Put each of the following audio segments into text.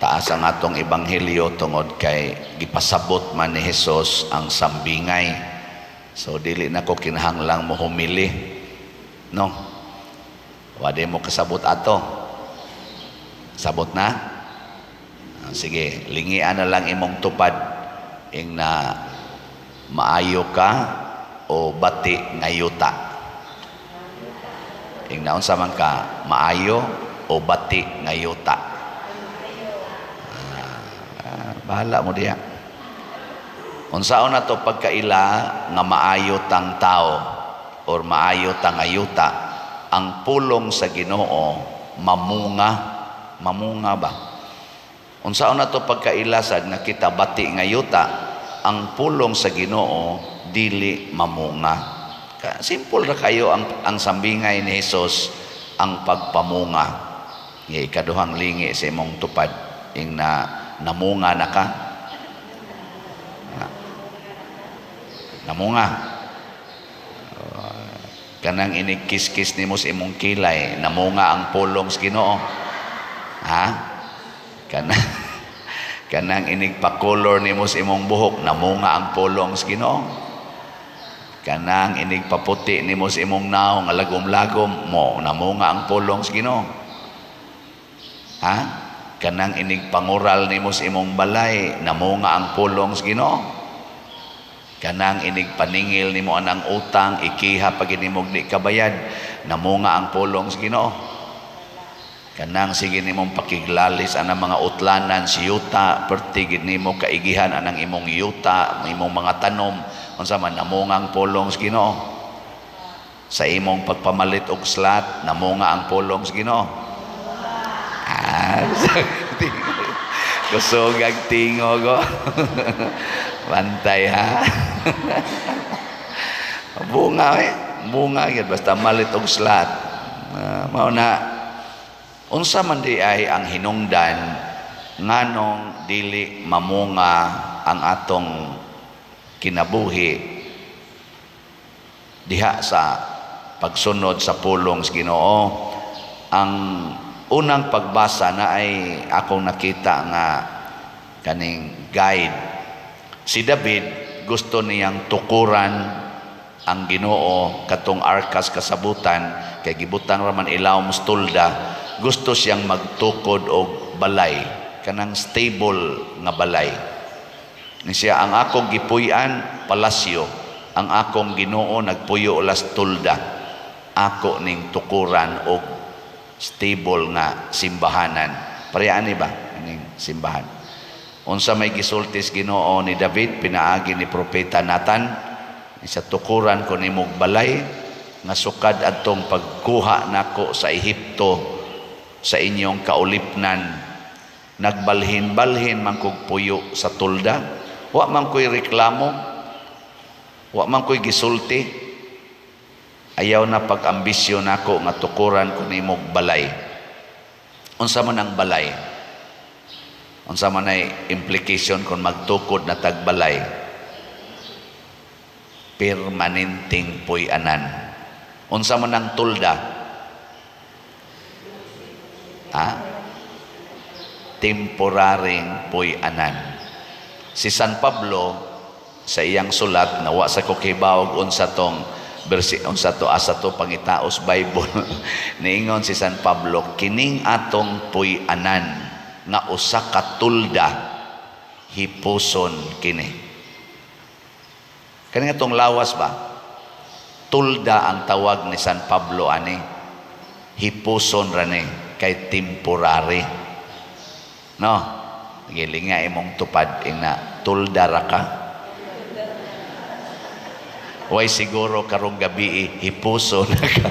Taas ang atong ebanghelyo tungod kay gipasabot man ni Hesus ang sambingay. So dili na ko kinahanglang mo humili. No? Wade mo kasabot ato. Sabot na? Ah, sige, lingian na lang imong tupad ing na maayo ka o bati nga yuta. Ing naunsa man ka, maayo o bati nga yuta. Ah, bahala mo diya. Unsaon na to pagkaila nga maayo tang tao or maayo tang ayuta, ang pulong sa Ginoo mamunga, mamunga ba? Unsaon na to pagkaila sad nga kita bati nga yuta, ang pulong sa Ginoo dili mamunga? Simple ra kayo ang sambingay ni Hesus, ang pagpamunga. Nga ikaduhang lingi sa imong tupad ing na namunga na ka. Namunga. Kanang inig kiss-kiss nimo sa imong kilay, namunga ang pulong sa Ginoo. Ha? Kanang inig pa-color nimo sa imong buhok, namunga ang pulong sa Ginoo. Kanang inig paputi nimo sa imong nawong nga lagom-lagom mo, namunga ang pulong sa Ginoo. Ha? Kanang inig pangural nimo sa imong balay, namunga ang pulong sa Ginoo. Kanang inig paningil nimo anang utang, ikiha pag inimog di kabayad, namunga ang pulong sa Ginoo. Kanang sige nimong pakiglalis anang mga utlanan si yuta, perti gid nimo kaigihan anang imong yuta, imong mga tanom, unsa man, namunga ang pulong sa Ginoo. Sa imong pagpamalit og slat, namunga ang pulong sa Ginoo. Ah, kusog ang tingog ko. Bantay ha. Bunga eh. Bunga gyud basta malit og slat. Mao na unsa man di ay ang hinungdan nganong dili mamunga ang atong kinabuhi diha sa pagsunod sa pulong sa Ginoo? Ang unang pagbasa na ay akong nakita nga kaning guide. Si David, gusto niyang tukuran ang Ginoo, katong arkas kasabutan, kay gibutang raman ilawom sa tulda. Gusto siyang magtukod og balay, kanang stable nga balay. Ni siya, ang akong gipuy-an palasyo, ang akong Ginoo nagpuyo las tulda. Ako ning tukuran og stable nga simbahanan. Pareha ni ba ining simbahan? Unsa may gisulti sa Ginoo ni David pinaagi ni propeta Nathan? Sa tukuran ko nimog balay nga sukad adtong pagkuha nako sa Ehipto, sa inyong kaulipnan, nagbalhin-balhin man kog puyo sa tulda. Wa man ko'y reklamo, wa man ko'y gisulti. Ayaw na pag-ambisyon nako nga tukuran ko nimog balay. Unsa man ang balay? Unsa man ay implication kung magtukod na tag balay? Permanenteng puy-anan. Unsa man ang tulda? Ha? Temporaring puy-anan. Si San Pablo sa iyang sulat nga wa sa ko kibawog unsa tong versi, unsa to, asa to pangitaos Bible, niingon si San Pablo, kining atong puy-anan nga usa ka tulda, hipuson kini. Kani atong lawas ba, tulda ang tawag ni San Pablo ani. Hipuson ra ni kay temporary, no? Gilinga imong tupad ing na tulda ra ka. Way siguro karong gabi hipuso na ka.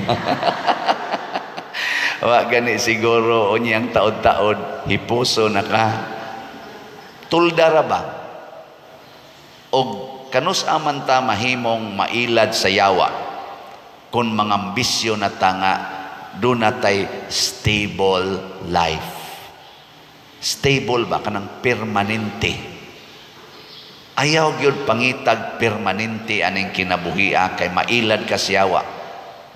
Wa gani siguro unyang taod-taod hipuso na ka. Tulda ra ba? Og kanus aman ta mahimong mailad sa yawa kung mangambisyo na ta nga duna tay stable life? Stable ba, kanang permanente? Ayaw gyud pangitag permanente aning kinabuhia kay mailad ka siyawa.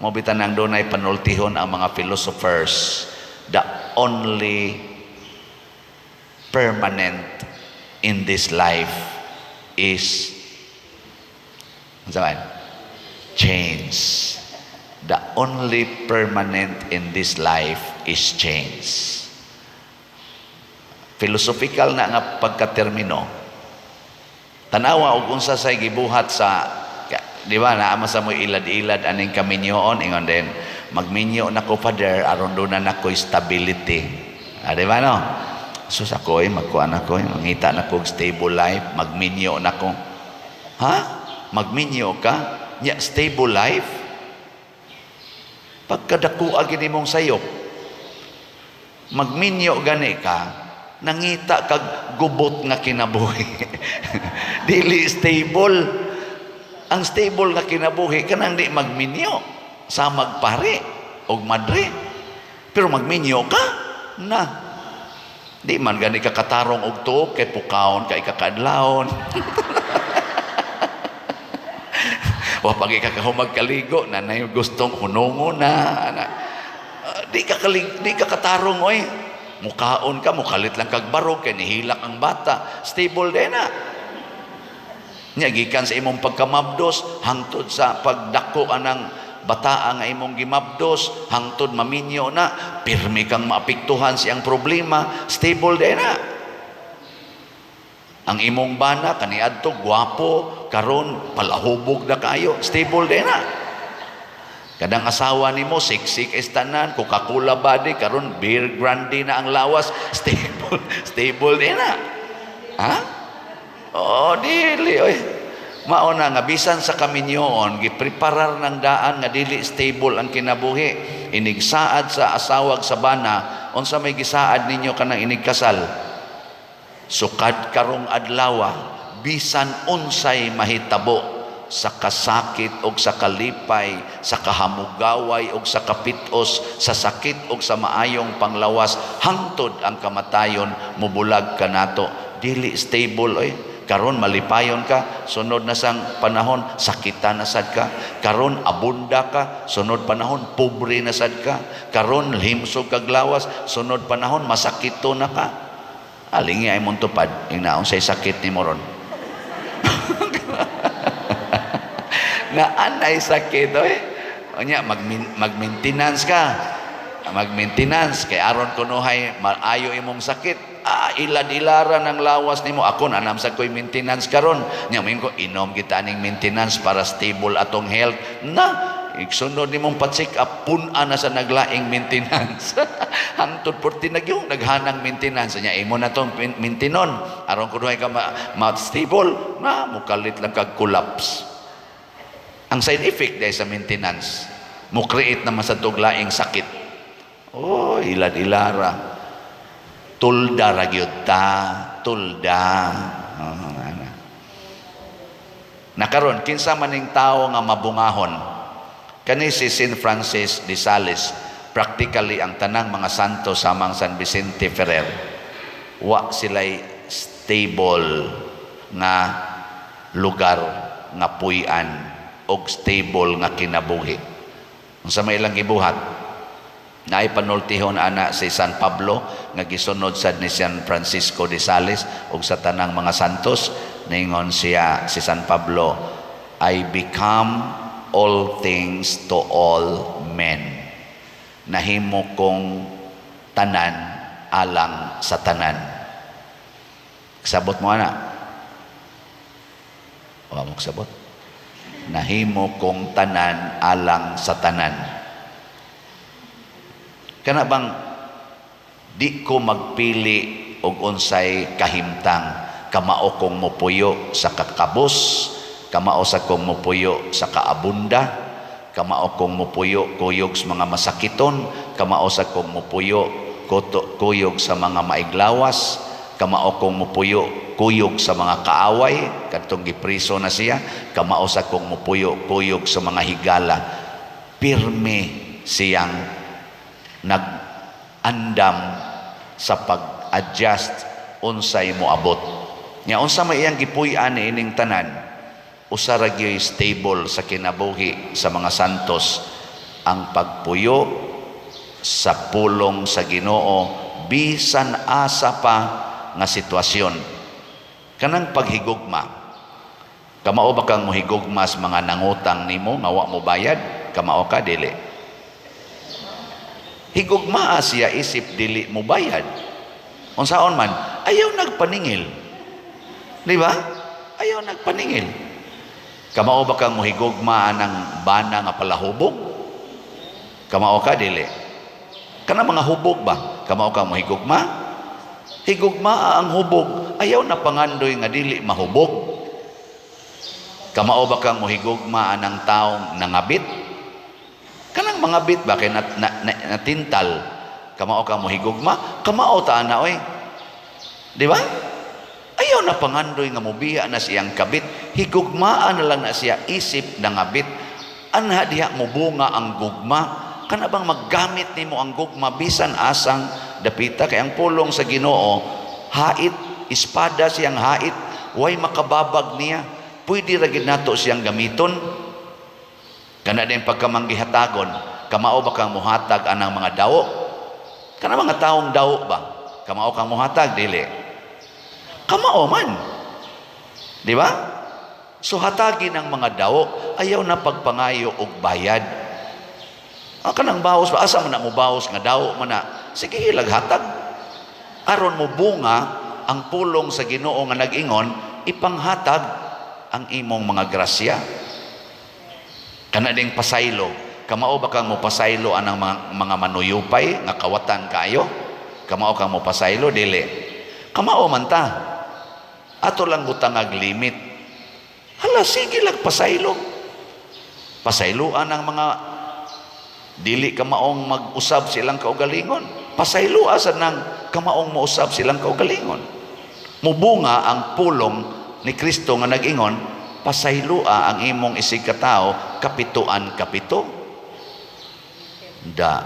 Mo bitan ang dunay panultihon ang mga philosophers, the only permanent in this life is, unsa man? Change. The only permanent in this life is change. Philosophical na nga pagkatermino. Tanawa og unsa say gibuhat sa, di ba, naa man sa mo ilad-ilad aning kaminyoon, ingon din, "Magminyo na ko, Father, aron duna na ko stability." Ah, di ba, no? "Sus, ako ay magkuan ako, mangita na ko og stable life, magminyo na ko." Ha? Magminyo ka? Nya stable life? Pagkadako gini mong sayop, magminyo gani ka, nangita kag gubot nga kinabuhi. Dili stable. Ang stable nga kinabuhi kanang di magminyo sa magpare og madre. Pero magminyo ka na di man gani ka katarong og tuok kay pukawon ka ikakadlawon. Wa pa ka kahumag kaligo na nay gustong hunongo na ana. Di ka katarong oy. Mukaon ka, mukalit lang kag barog kay nihilak ang bata. Stable din na. Nya gikan sa imong pagkamabdos hangtod sa pagdako anang bataa nga imong gimabdos hangtod maminyo na, pirmi kang maapektuhan siyang problema. Stable din na. Ang imong bana kaniadto gwapo, karon palahubog na kayo. Stable din na. Kadang asawa nimo siksik istanan, Coca-Cola body, karon beer grande na ang lawas. Stable, stable din na. Ha? Oh, dili oy. Mao na nga bisan sa kaminyoon, gipreparar ng daan nga dili stable ang kinabuhi. Inigsaad sa asawag sa bana, unsa may gisaad ninyo kanang inigkasal? Sukad karong adlawa, bisan unsay mahitabo sa kasakit og sa kalipay, sa kahamugaway og sa kapitos, sa sakit og sa maayong panglawas, hangtod ang kamatayon mubulag kanato. Dili stable oy. Karon malipayon ka, sunod na sang panahon sakitan na sad ka. Karon abunda ka, sunod panahon pobre na sad ka. Karon himsog kag lawas, sunod panahon masakito na ka. Alingi ay mong tupad, ingnaon say sakit ni moron. Na anay sakit oy. Unya mag-maintenance ka. Mag-maintenance kay aron kunuhay maayo imong sakit. Ah, ilad-ilaran ang lawas nimo. Ako nanam sa ko'y maintenance karon. Nya moingon ko, inom kita aning maintenance para stable atong health. Na igsunod nimong pa-check up, pun-a na sa naglaing maintenance. Hangtod porti nagyong naghanang maintenance nya, imo na tong maintenon aron kunuhay ka ma-stable na, mukalit lang kag collapse. Ang side effect dahil sa maintenance, mo create naman sa tuglaing sakit. Oh, ilad-ilara. Tulda ra gyud ta, tulda. Oh, ana. Nakaron kinsa maning tawo nga mabungahon? Kani si Saint Francis de Sales, practically ang tanang mga santo samang San Vicente Ferrer, wa sila'y stable nga lugar nga puy-an og stable nga kinabuhi. Unsa may ilang gibuhat? Naay panultihon ana si San Pablo nga gisunod sad ni San Francisco de Sales ug sa tanang mga santos. Ningon siya si San Pablo, "I become all things to all men." Nahimo kong tanan alang sa tanan. Sabot mo ana? Wa mo sabot. Nahimo kong tanan alang sa tanan. Kana bang di ko magpili og unsay kahimtang, kamao kong mopuyo sa kakabos, kamao sa kong mopuyo sa kaabunda, kamao kong mopuyo kuyog sa mga masakiton, kamao sa kong mopuyo kuyog sa mga maiglawas, kamao kong mopuyo kuyog sa mga kaaway kadtong gipriso na siya, kamao sa kong mopuyo kuyog sa mga higala. Pirmi siyang nag-andam sa pag-adjust unsay moabot. Nya unsa may iyang gipuy-an niining tanan? Usa ra gyud stable sa kinabuhi sa mga santos, ang pagpuyo sa pulong sa Ginoo bisan asa pa nga sitwasyon. Kanang paghigugma. Kamao ba kang mohigugma sa mga nangutang nimo nga wa mo bayad? Kamao ka, dili? Higugmaa siya isip dili mo bayad. Unsaon man, ayaw nagpaningil. Di ba? Ayaw nagpaningil. Kamao ba kang mohigugma anang bana nga palahubog? Kamao ka, dili? Kana mga hubog ba? Kamao kang mohigugma? Higugmaa ang hubog. Ayaw na pangandoy nga dili mahubog. Kamao ba kang mohigugma anang taong nangabit? Kanang mga bit ba kay natintal? Kamao kang mohigugma? Kamao ta ana oy. Di ba? Ayaw na pangandoy nga mobiya na siyang kabit. Higugmaan na lang na siya isip nangabit. Anha diha mobunga ang gugma. Kana bang maggamit nimo ang gugma bisan asang dapita, kay ang pulong sa Ginoo hait, espada siyang hait, way makababag niya. Pwede ra gid nato siyang gamiton. Kana din pagkamanggihatagon, kamao ba kang muhatag anang mga dawo? Kana mga taong dawo ba? Kamao kang muhatag, dili? Kamao man. Di ba? So hatagi ng mga dawo, ayaw na pagpangayo og bayad. Ah, kanang baos ba? Asa man na mo baos nga dawo man na? Sige, ilag hatag. Aron mo bunga ang pulong sa Ginoo nga nag-ingon, ipanghatag ang imong mga grasya. Kana ding pasaylo. Kamao ba kang mopasaylo anang mga manuyupay nga kawatan kayo? Kamao kang mopasaylo, dili? Kamao man ta. Ato lang butangag limit. Hala, sige lang pasaylo. Pasayloan ang mga dili kamaong mag-usab silang kaugalingon. Pasayloa sa nang kamaong mousab silang kaugalingon. Mubunga ang pulong ni Kristo nga nag-ingon, pasayloa ang imong isig katao kapituan kapito. Da.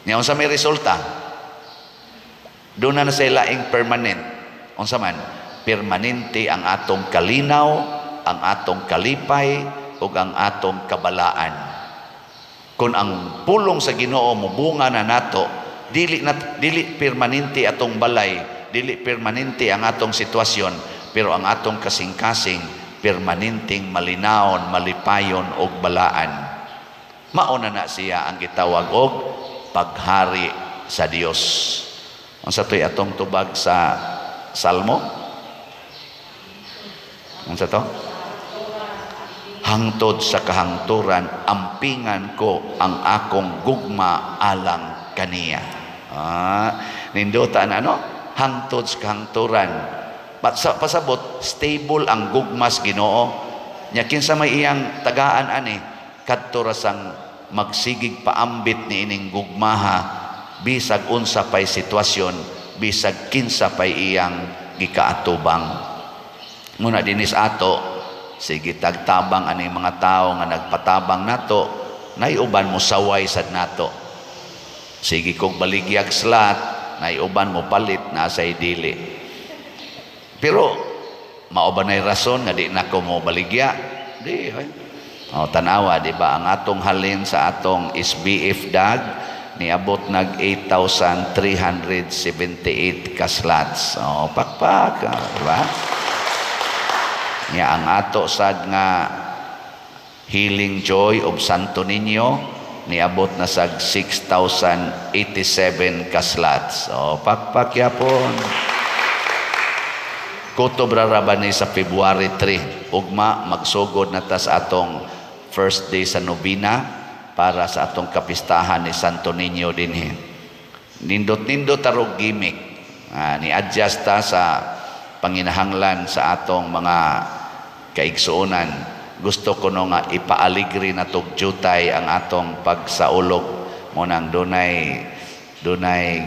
Nya unsa may resulta? Doon na sa laing permanent. Unsa man? Permanente ang atong kalinaw, ang atong kalipay, ug ang atong kabalaan. Kung ang pulong sa Ginoo mobunga na nato, dili na dili permanente atong balay, dili permanente ang atong sitwasyon, pero ang atong kasing-kasing permanenteng malinawon, malipayon og balaan. Mao na na siya ang gitawag og paghari sa Dios. Unsa to'y atong tubag sa Salmo? Unsa to? Hangtod sa kahangturan, ampingan ko ang akong gugma alang kaniya. Ah, nindota na, ano? Hangtod sa kahangturan. Pasabot, stable ang gugma sa Ginoo. Nya kinsa may iyang tagaan ani, kadto ra sang magsigig paambit ni ining gugmaha bisag unsa pay sitwasyon, bisag kinsa pay iyang gikaatubang. Muna dinis ato, sige tagtabang ani mga tao nga nagpatabang nato, naiuban mo saway sad nato. Sige kog baligyag slot, naiuban mo palit na say dili. Pero mao ba nay rason nga di na ko mo baligya? Di ay. O, tanawa, di ba? Ang atong halin sa atong SBF dag, niabot nag 8,378 ka slots. O, pakpak, o, di ba? Nya ang ato sad nga Healing Joy of Santo Niño niabot na sag 6,087 ka slots. O, pakpak yapon. Kutob ra ba ni sa February 3. Ugma magsugod na ta sa atong first day sa nobena para sa atong kapistahan ni Santo Niño dinhi. Nindot-nindot tarog gimmick. Ah, ni-adjust ta sa panginahanglan sa atong mga kaigsuonan. Gusto ko no nga ipaaligri na tog jutay ang atong pagsaulog mo nang dunay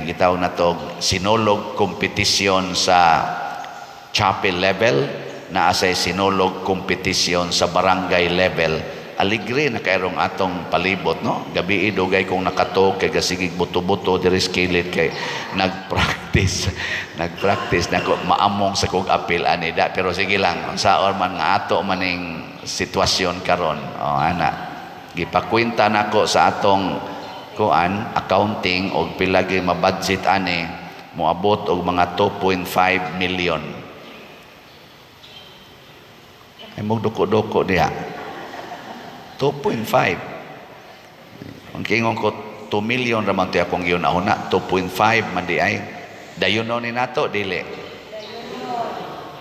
gitawag na tog sinulog competition sa chapel level, naa say sinulog competition sa barangay level. Aligre na kayrong atong palibot, no? Gabi dugay kong nakatog kay gasigig buto-buto diri sa kilid kay nagpractice nagpractice na ko maamong sa kog apil ani da, pero sige lang, unsaon man nga ato maning sitwasyon karon. Oh, ana, gipakwenta nako sa atong kuan accounting og pila gyud mabudget ani. Moabot og mga 2.5 million. Ay, magduko-duko diha. 2.5. Ang kingon ko, 2 million raman to akong yun na 2.5 man di ay. Dayon ni nato, dili.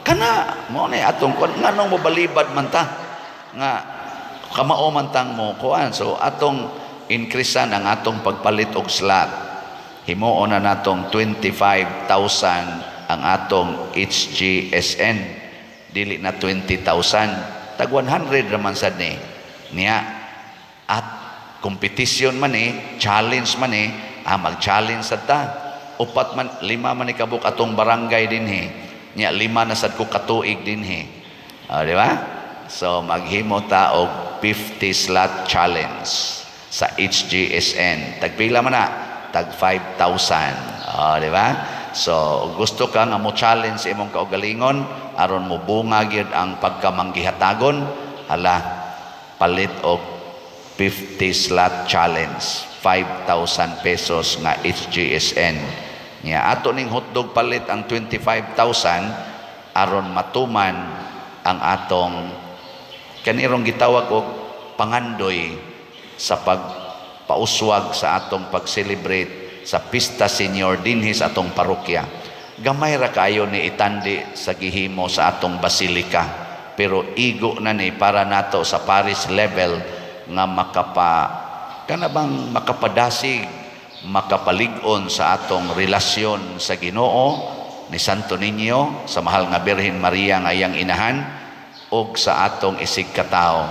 Kana mo ni atong kuan, nganong mobalibad man ta nga kamao man tang mo kuan? So atong increasean ang atong pagpalit og slot. Himuon na natong 25,000 ang atong HGSN, dili na 20,000. Tag 100 raman sad ni niya at competition man eh, challenge man eh. Ah, mag-challenge sad ta. Upat man, lima man ni kabuk atong barangay dinhi niya, 5 na sad ko katuig dinhi. Ah, di ba? So maghimo ta og 50 slot challenge sa HGSN. Tagpila man na? Tag 5,000. Ah, di ba? So gusto ka nga mo challenge imong kaugalingon aron mo bunga gyud ang pagkamanggihatagon, hala, palit og 50 slot challenge, 5,000 pesos nga HGSN niya. Ato ning hotdog palit ang 25,000 aron matuman ang atong kanirong gitawag og pangandoy sa pagpauswag sa atong pag-celebrate sa Pista Senior dinhi sa atong parokya. Gamay ra kayo ni itandi sa gihimo sa atong basilika, pero igo na ni para nato sa parish level nga makapa kana bang makapadasig, makapalig-on sa atong relasyon sa Ginoo ni Santo Niño, sa mahal nga Birhen Maria nga iyang inahan, ug sa atong isig katawo.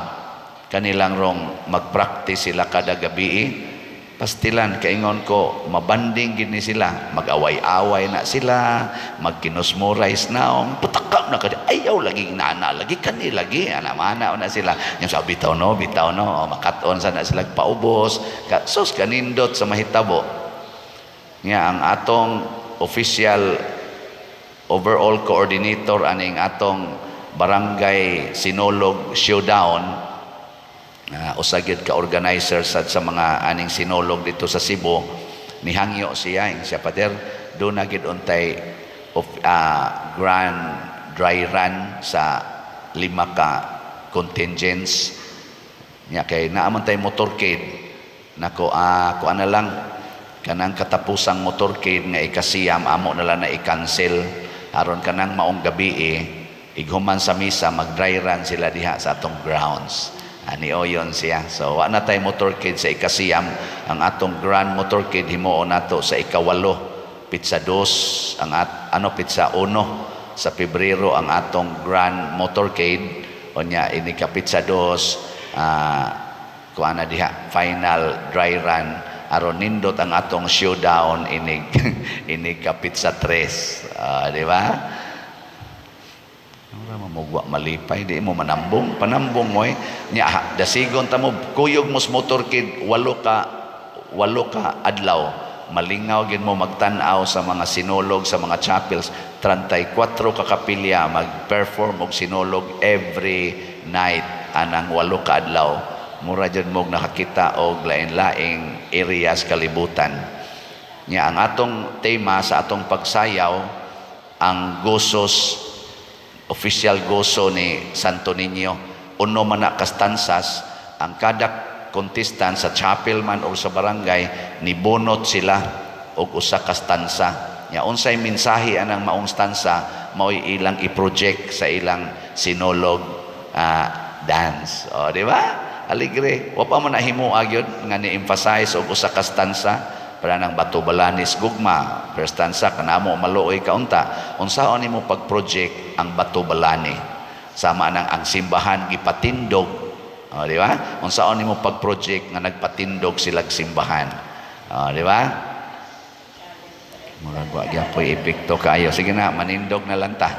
Kanilang rong magpractice sila kada gabi. Pastilan, kaingon ko, mabanding gid ni sila, mag-away-away na sila, magkinusmurais na, putakap na kadi, ayaw lagi nana, lagi kani lagi, ana mana na sila. Yung sabi, bitaw no, bitaw no, o, makat-on sa na sila paubos, ka, sus kanindot sa mahitabo. Nga ang atong official overall coordinator aning atong barangay Sinulog Showdown, usa gyud ka organizer sa mga aning sinulog dito sa Cebu, nihangyo siya, ing siya, "Pader, do na gid untay of grand dry run sa lima ka contingents." Nya kay naa man tay motorcade nako, kuan na lang, kanang katapusang motorcade nga 9 amo na lang na i-cancel aron kanang maong gabi eh, ighuman sa misa, mag dry run sila diha sa atong grounds. Ani oyon siya. So wa na tay motorcade sa 9. Ang atong grand motorcade himuon nato sa 8, pitsa 2 ang at, ano, pitsa 1 sa Pebrero ang atong grand motorcade. Unya ini ka pitsa 2, kuan na diha, final dry run aron nindot ang atong showdown inig inig ka pitsa 3. Ah, di ba? Ora mamugwa malipay, di mo manambong, panambong mo eh. Nya ha, dasigon ta mo, kuyog mo sa motorcade 8 ka adlaw. Malingaw gid mo magtan-aw sa mga sinulog sa mga chapels. 34 ka kapilya mag-perform og sinulog every night anang 8 ka adlaw. Mura jud mo nakakita og lain-laing areas kalibutan. Nya ang atong tema sa atong pagsayaw, ang gosos, official goso ni Santo Niño. Uno man na ka stanzas ang kada contestant sa chapel man o sa barangay, nibunot sila og usa ka stanza. Nya unsay mensahe anang maong stanza, mao'y ilang i-project sa ilang sinulog dance. O, di ba? Aligre. Wa pa mo na himua gyud nga ni-emphasize og usa ka stanza para nang Bato Balanis Gugma. First stanza kanamo maluoy kaunta, unsaon nimo pag-project ang Bato Balani? Sama nang ang simbahan gipatindog. O, di ba? Unsaon nimo pag-project nga nagpatindog silag simbahan? O, di ba? Murag wa gyapoy epekto kayo. Sige na, manindog na lang ta.